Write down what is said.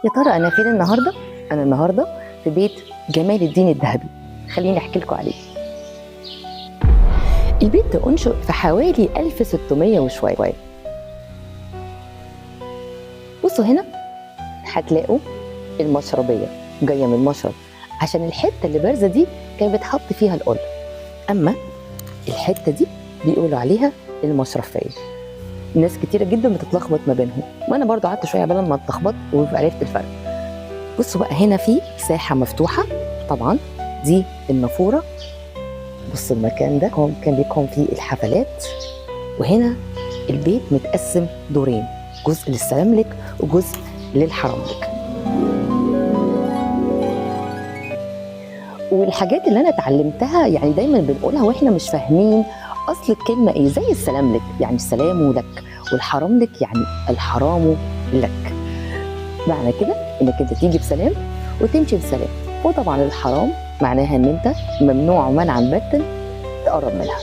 يا ترى انا فين النهارده؟ انا النهارده في بيت جمال الدين الذهبي. خليني احكي لكم عليه. البيت ده انشئ في حوالي 1600 وشوية. بصوا هنا هتلاقوا المشربيه، جاية من المشرب عشان الحتة اللي بارزة دي كان بيتحط فيها القلة. اما الحتة دي بيقولوا عليها المشرفيه. ناس كتيرة جدا بتتلخبط ما بينهم، وانا برضو قعدت شوية قبل ما اتلخبط وعرفت الفرق. بصوا بقى هنا في ساحة مفتوحة، طبعا دي النافوره. بصوا المكان ده كان بيكون فيه الحفلات. وهنا البيت متقسم دورين، جزء للسلاملك وجزء للحرملك. والحاجات اللي انا اتعلمتها يعني دايما بنقولها واحنا مش فاهمين اصل الكلمة ايه، زي السلاملك يعني السلام لك، والحرملك يعني الحرام لك. معنى كده انك انت تيجي بسلام وتمشي بسلام. وطبعا الحرام معناها ان انت ممنوع منعا باتا تقرب منها.